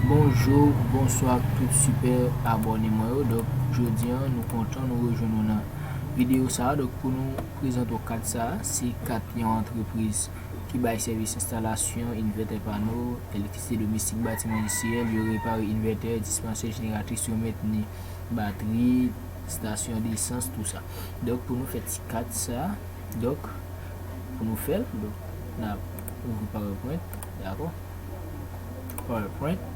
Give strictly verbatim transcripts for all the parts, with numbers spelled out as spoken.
Bonjou, bonswa ak tout sipè abòne mwen yo. Donk, jodi a, nou kontan nou rejwenn nou nan videyo sa a. Donk, pou nou prezante w kat sa a, se kat yon antrepriz ki bay sèvis enstalasyon envètè pano, elektrisite domestik, batiman endistriyèl, yo repare envètè, dispansè, jeneratris, yo mentni batri, estasyon desans, tou sa. Donk, pou nou fè ti kat sa a, donk, pou nou fè l, donk, n ap ouvri PowerPoint, dakò? PowerPoint.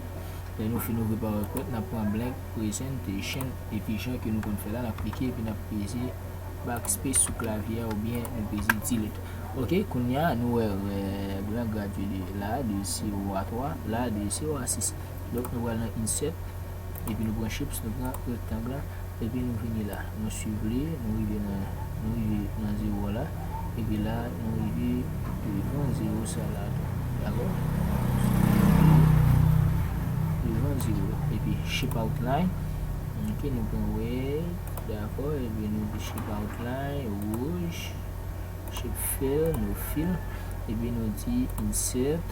Lè nou fin ouvri PowerPoint, n ap pran blank presentation, epi jan ke nou konn fè la, n ap klike, epi n ap peze backspace sou klavye a, oubyen nou peze delete. Ok, kounye a, nou wè, wè, blank gradye de la, de zewo a twa, la, de zewo a sis. Donk, nou pral nan insert, epi nou pran shapes, nou pran rektang lan, epi nou vini la. Nou swiv li, nou rive nan, nou rive nan zewo la, epi la, nou rive devan zewo sa la tou. Dakò? Devan zewo. Epi shape outline. Ok, nou pran red, dakò, epi nou di shape outline, wouj, shape fill, no fill, epi nou di insert,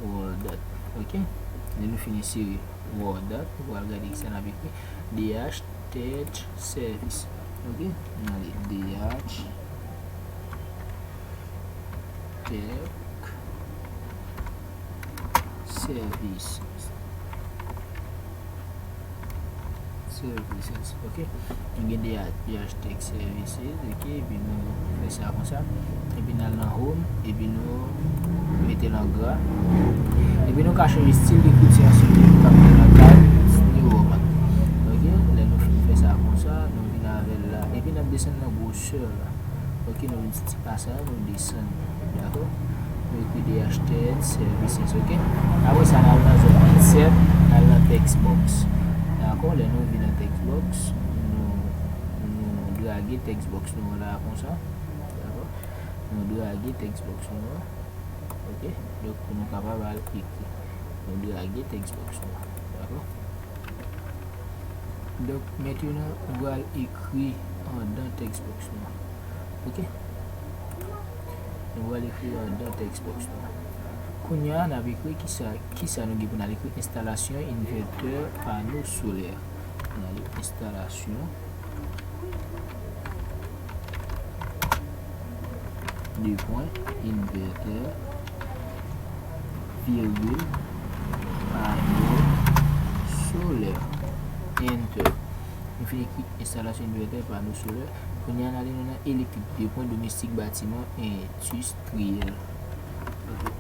world dot. Ok? Lè nou fin ensere world dot, nou pral gade kisa n ap ekri. D H text service. Ok? Nou ale D H text service. Services, ok. Nou gen D H, D H text services, ok. Epi nou fè sa konsa. Epi n al nan home, epi nou mete l an gra. Epi nou ka chanje stil ekriti an selon nou k ap gen nan Times New Roman. Ok, lè nou fin fè sa konsa, nou vin avè l la. Epi n ap desann nan gwosè la. Ok, nou vin ti pa sa, nou desann. Dakò? Nou ekri D H text services, ok? Apre sa, n al nan zòn insert, n al nan text box. Dakò? Lè nou vin nan text box, nou, nou drage text box nou an la konsa. Dakò? Nou drage text box nou an. Ok? Donk, pou nou kapab al ekri. Nou drage text box nou an. Dakò? Donk, mentnan, nou pral ekri anndan text box nou an. Ok? Nou pral ekri anndan text box nou an. Kounye a, n ap ekri kisa, kisa nou gen pou n al ekri, enstalasyon envètè pano solè. Nou ale enstalasyon, de pwen, envètè, virgil, pano solè. Enter. Nou fin ekri enstalasyon envètè pano solè. Kounye a, n ale nou nan elektrik, de pwen, domestik, batiman, endistriyèl.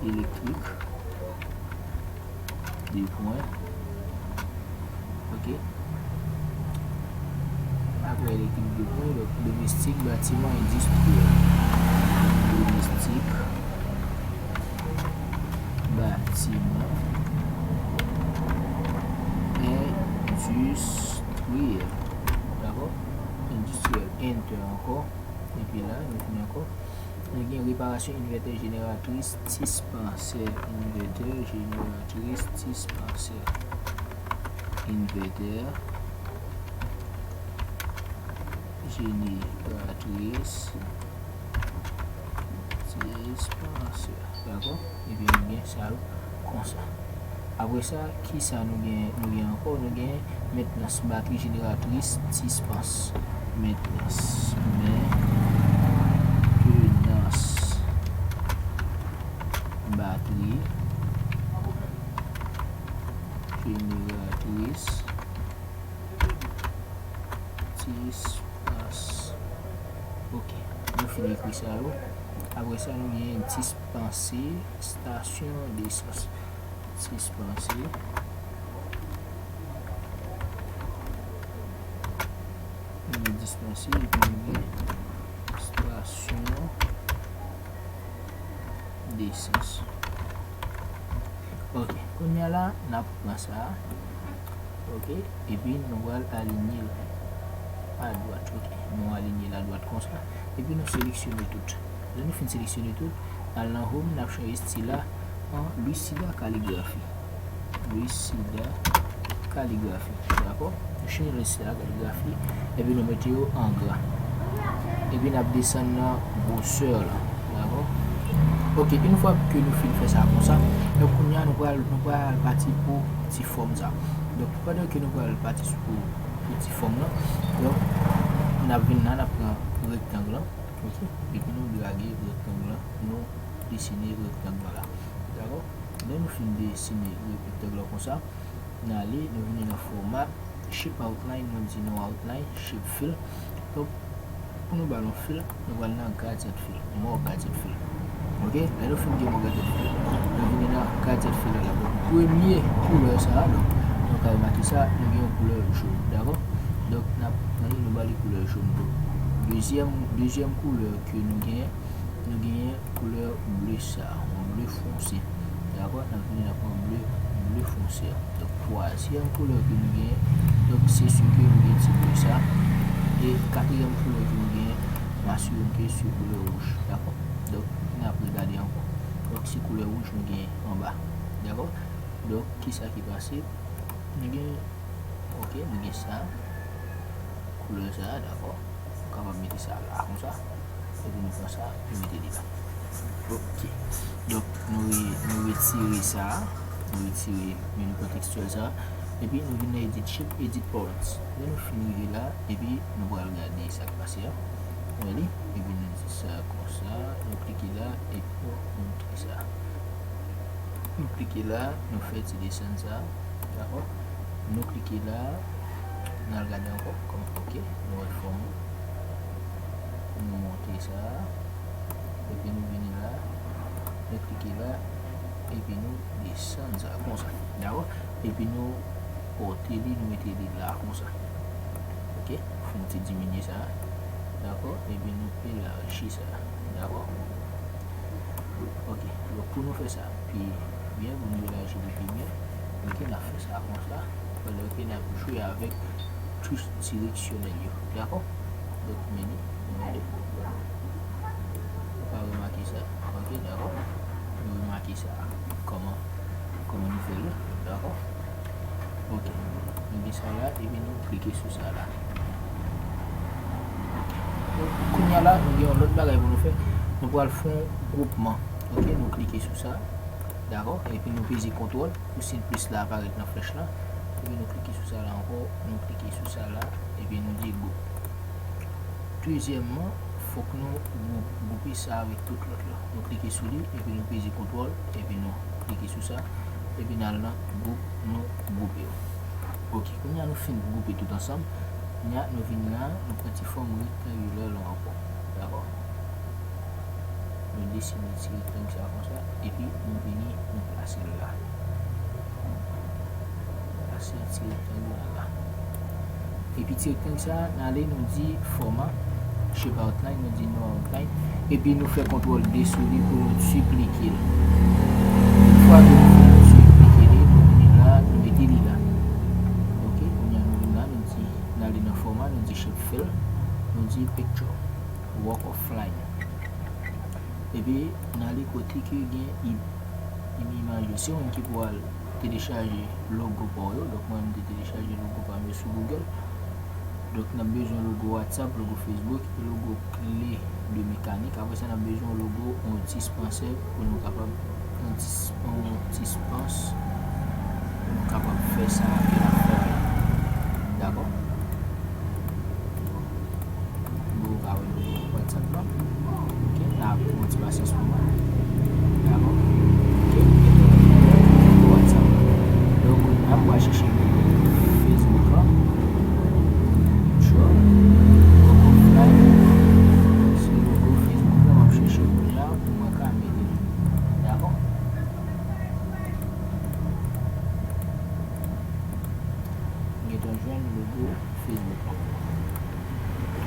Elektrik, de pwen. Ok. Apre elektrik, de pwen, donk, domestik, batiman, endistriyèl. Domestik, batiman, endistriyèl. Dakò? Endistriyèl. Enter ankò. Epi la, nou vin ankò. Nou gen reparasyon envètè, jeneratris, dispansè. Envètè, jeneratris, dispansè. Envètè, jeneratris, dispansè. Dakò? Epi nou gen sa yo konsa. Apre sa, kisa nou gen, nou gen ankò? Nou gen mentnans batri, jeneratris, dispans. Mentnans. Mentnans batri, jeneratris, dispans. Ok, nou fin ekri sa yo. Apre sa, nou gen dispanse, estasyon desans. Dispanse. Nou gen dispanse, epi nou gen estasyon desans. Ok, kounye a la, n ap pran sa a. Ok, epi nou pral alinye l adwat. Ok, nou alinye l adwat konsa. Epi nou seleksyone tout. Lè nou fin seleksyone tout, n al nan Home, n ap chanje stil la an Lucida Calligraphy. Lucida Calligraphy. Dakò? Nou chanje Lucida Calligraphy. Epi nou mete yo an gra. Epi n ap desann nan gwosè la. Dakò? Ok, yon fwa ke nou fin fè sa konsa, donk kounye a nou pral, nou pral pati pou ti fòm sa. Donk pandan ke nou pral pati sou pou, pou ti fòm lan, donk n ap vin la, n ap pran rektang lan, ok, epi nou drage rektang lan, nou desine rektang lan la. Dakò? Lè nou fin desine rektang lan konsa, n ale, nou vini nan fòma, shape outline, nou di nou outline, shape fill. Donk, pou nou ba l yon fill, nou pral nan gradient fill, more gradient fill. Ok? Lè nou fin gen more gradient fill, nou vini nan gradient fill la. Donk, premye koulè sa a, donk, nou ka remake sa, nou gen yon koulè jòn. Dakò? Donk, n ap pran li, nou ba li koulè jòn. Donk, dezyèm, dezyèm koulè ke nou genyen, nou genyen koulè ble sa, yon ble fonse. Dakò? N ap vini, n ap pran ble, ble fonse a. Donk, twazyèm koulè ke nou genyen, donk, se si ke nou gen ti ble sa. E katriyèm koulè ke nou genyen, n asire n ke se koulè wouj. Dakò? Donk, n ap regade ankò. Donk, se koulè wouj nou genyen anba. Dakò? Donk, kisa ki pase? Nou gen, ok, nou gen sa. Koulè sa, dakò. Nou kapab mete sa la, konsa. Epi nou pran sa, nou mete li la. Ok. Donk, nou re-, nou retire sa. Nou retire meni kontekstyèl sa. Epi nou vin nan edit shape, edit points. Lè nou fin rive la, epi nou pral gade sa k pase a. Ou wè li? Epi nou di sa konsa, nou klike la, epi nou monte sa. Nou klike la, nou fè ti desann sa. Dakò? Nou klike la, n al gade ankò, kòm, ok, nou wè fòm. Nou monte sa, epi nou vini la, nou klike la, epi nou desann sa, konsa. Dakò? Epi nou pòte li, nou mete li la, konsa. Ok? Fè yon ti diminye sa. Dakò? Epi nou elaji sa. Dakò? Ok, donk pou nou fè sa pi byen, pou nou elaji li pi byen, ok, n ap fè sa konsa, pandan ke n ap jwe avèk touch direksyonèl yo, dakò? Donk, meni, nou gade. Ou ka remake sa, ok, dakò? Nou remake sa, kòman, kòman nou fè l, dakò? Ok. Nou gen sa la, epi nou klike sou sa la. Ok. Donk, kounye a la, nou gen yon lòt bagay pou nou fè. Nou pral fè yon gwoupman. Ok, nou klike sou sa. Dakò? Epi nou peze kontwòl pou siy plis la aparèt nan flèch la. Epi nou klike sou sa la ankò. Nou klike sou sa la. Epi nou di group. Dezyèmman, fòk nou gwoup-, gwoupe sa avèk tout lòt la. Nou klike sou li, epi nou peze kontwòl, epi nou klike sou sa, epi n al nan gwoup, nou gwoupe yo. Ok, kounye a nou fin gwoupe tout ansanm, kounye a nou vin la, nou pran ti fòm rektangilè la ankò. Dakò? Nou desine ti rektang sa konsa, epi nou vini, nou plase l la. Plase ti rektang la la. Epi ti rektang sa, n ale, nou di fòma, shape outline, nou di no outline. Epi nou fè kontwòl D sou li pou nou diplike l. Yon fwa ke nou fin diplike li, nou vini la, nou mete li la. Ok, kounye a nou vin la, nou di, n ale nan fòma, nou di shape fill, nou di picture, work offline. Epi, n ale kote ke gen im-, im-, imaj yo. Se ou menm ki pou al telechaje logo pa w yo. Donk, mwen, m te telechaje logo pa m yo sou Google. Donk, n ap bezwen logo WhatsApp, logo Facebook, e logo kle de mekanik. Apre sa, n ap bezwen logo yon dispansè pou nou kapab, yon dis-, yon dispans pou nou kapab fè sa ke n ap fè a. Dakò? Bon, ou ka wè logo WhatsApp la. Ok, n a pran yon ti pasyans pou mwen. Dakò? Ok, logo WhatsApp la. Donk, n ap pral chèche logo Facebook la. Sure. Logo Facebook la. Se logo Facebook la, m ap chèche kounye a pou mwen ka mete li. Dakò? M gentan jwenn logo Facebook la.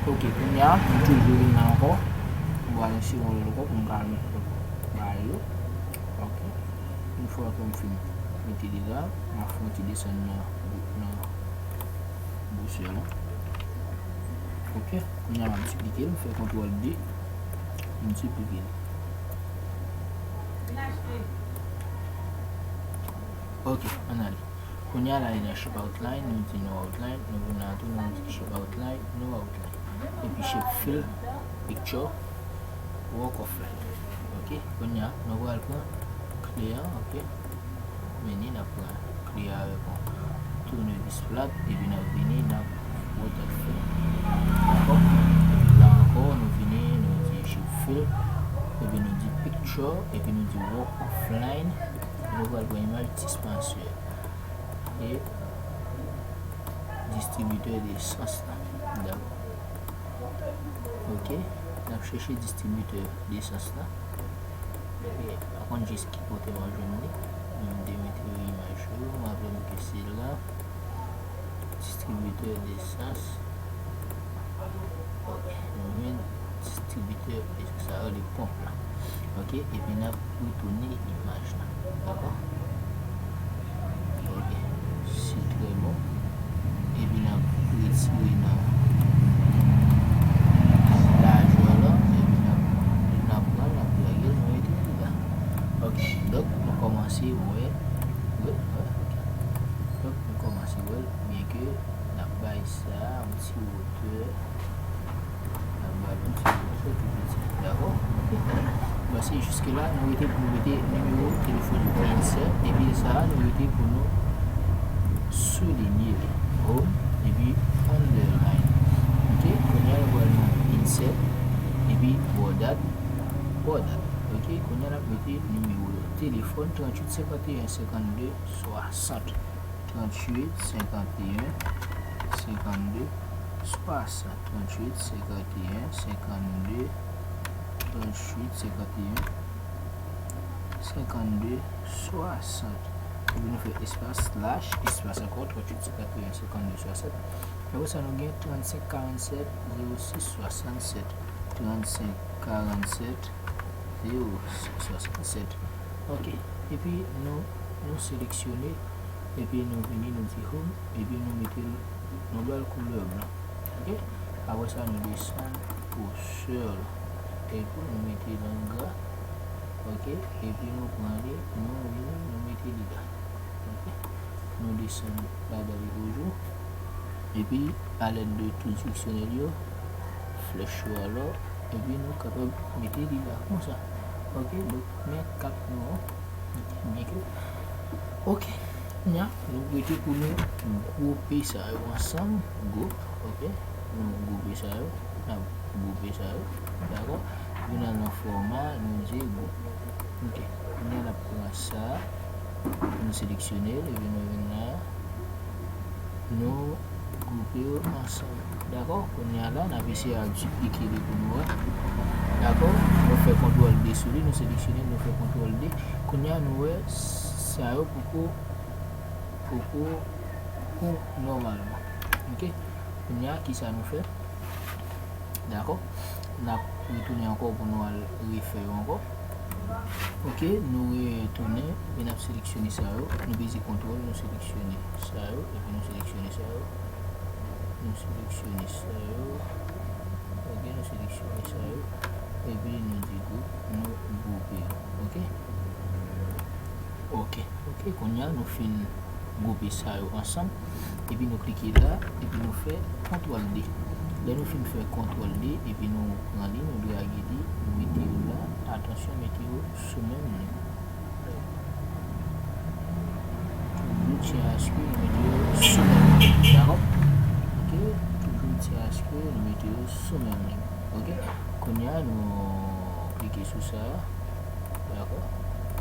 Ok, kounye a, m toujou vin la ankò. M pral yon segonn ankò pou m ka met lòt bagay yo. Ok. Yon fwa ke m fin mete li la, m ap fè yon ti desann nan, nan bwosè la. Ok. Kounye a, m ap diplike l, m fè kontwòl D, m diplike l. Ok, ann ale. Kounye a la, li nan shape outline, nou di no outline, nou vin la tou, nou di shape outline, no outline. Epi shape fill, picture, work offline. Ok, Ok, kounye a, nou pral pran kle an, ok. Vini, n ap pran kle a avèk yon tounevis plat, epi n ap vini, n ap wotate. Dakò? Epi la ankò, nou vini, nou di shape fill, epi nou di picture, epi nou di work offline, epi nou pral pran imaj dispansè. E distribitè de esans la. Dakò. Ok, n ap chèche distribitè de esans la. E pa konn jis ki kote m ap jwenn li. M te mete imaj yo, m raple m ke se la. Distribitè de esans. Ok, nou jwenn distribitè de esans, sa rele ponp la. Ok, epi n ap retounen imaj la. Dakò? Ok, se trè bon. Epi n ap retire nan lajè la, epi n ap, n ap pran, n ap drage l, nou mete li la. Ok, donk nou kòmanse wè, wè, wè, ok. Donk nou kòmanse wè l, byen ke n ap bay sa yon ti wotè. N ap ba l yon ti wotè tou piti. Dakò? Ok. Bon, se jiske la, nou rete pou nou mete nimewo telefòn pou insert, epi sa a, nou rete pou nou soulinye li. Home, epi underline. Ok? Kounye a, nou pral nan insert, epi bordat, bordat. Ok? Kounye a, n ap mete nimewo telefòn tranntuit senkanteyen senkannde swasant. Tranntuit senkanteyen senkannde swasant. Tranntuit senkanteyen senkannde. Tranntuit senkanteyen senkannde swasant. Epi nou fè espas, slash, espas ankò, tranntuit senkanteyen senkannde swasant. Apre sa, nou gen trannsenk karannsèt zewo sis swasannsèt. Trannsenk karannsèt zewo sis swasannsèt. Ok. Epi nou, nou seleksyone, epi nou vini, nou di home, epi nou mete l, nou ba l koulè blan. Ok? Apre sa, nou desann gwosè l, epi nou mete l an gra. Ok? Epi nou pran li, nou vini, nou mete li la. Ok? Nou desann ladan li toujou. Epi, alèd de tou diksyonè yo, flèch yo alò, epi nou kapab mete li la konsa. Ok, donk, men kat nou an. Ok, byen ke. Ok, kounye a, nou rete pou nou gwoupe sa yo ansanm, gwoup, ok. Nou gwoupe sa yo, n ap gwoupe sa yo, dakò? Vin al nan fòma, nou di gwoup. Ok, kounye a n ap pran sa, nou seleksyone l, epi nou vin la, nou gwoupe yo ansanm. Dakò? Kounye a la, n ap eseye al diplike li pou nou wè. Dakò? Nou fè kontwòl D sou li, nou seleksyone l, nou fè kontwòl D. Kounye a, nou wè sa yo poko, poko, poko nòmalman. Ok? Kounye a, kisa nou fè? Dakò? N ap retounen ankò pou nou al refè yo ankò. Ok, nou retounen, epi n ap seleksyone sa yo. Nou peze kontwòl, nou seleksyone sa yo, epi nou seleksyone sa yo. Nou seleksyone sa yo. Ok, nou seleksyone sa yo. Epi nou di gwoup, nou gwoupe yo. Ok? Ok, ok, kounye a nou fin gwoupe sa yo ansanm, epi nou klike la, epi nou fè kontwòl D. Lè nou fin fè kontwòl D, epi nou pran li, nou drage li, nou mete yo la, atansyon, mete yo sou menm liy. Toujou tyen aske nou mete yo sou menm liy, dakò? Ok, toujou tyen aske nou mete yo sou menm liy. Ok, kounye a nou klike sou sa. Dakò?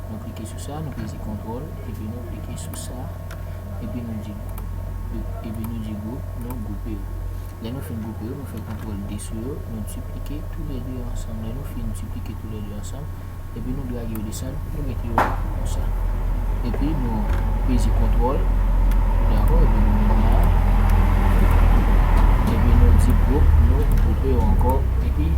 Nou klike sou sa, nou peze kontwòl, epi nou klike sou sa, epi nou di, epi nou di gwoup, nou gwoupe yo. Lè nou fin gwoupe yo, nou fè kontwòl D sou yo, nou diplike toulède ansanm. Lè nou fin diplike toulède ansanm, epi nou drage yo desann, nou mete yo konsa. Epi nou peze kontwòl, dakò, epi nou vin la, epi nou di gwoup, nou gwoupe yo ankò, epi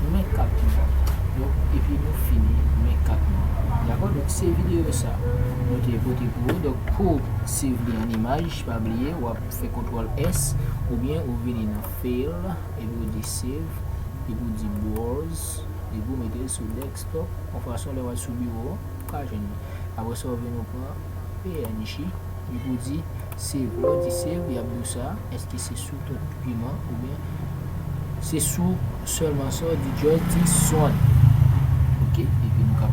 men kat nou an. Donk, epi nou fini men kat nou an. Dakò? Donk, se videyo sa nou te pote pou ou. Donk, pou save li an imaj, pa bliye, w ap fè kontwòl S, oubyen ou vini nan File, epi ou di Save, epi ou di Browse, epi ou mete l sou desktop, yon fason lè w al sou biwo, ou ka jwenn li. Apre sa, ou vin ou pran P N G, epi ou di Save. Lè w di Save, y ap di w sa, èske se sou ton piman oubyen se sou sèlman sa, w di just this one. Ok, epi nou ka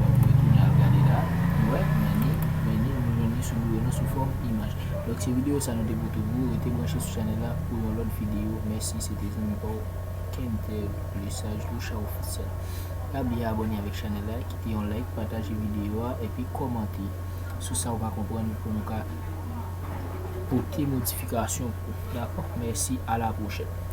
Donk, se videyo sa nou te pote pou ou. Rete branche sou chanèl la pou yon lòt videyo. Mèsi, se te zanmi pa w, Kentel Lesage, Loucha Ofisyèl. Pa bliye abòne avèk chanèl la, kite yon like, pataje videyo a, epi kòmante sou sa ou pa konprann pou nou ka pote modifikasyon pou ou. Dakò? Mèsi, a la pwochèn.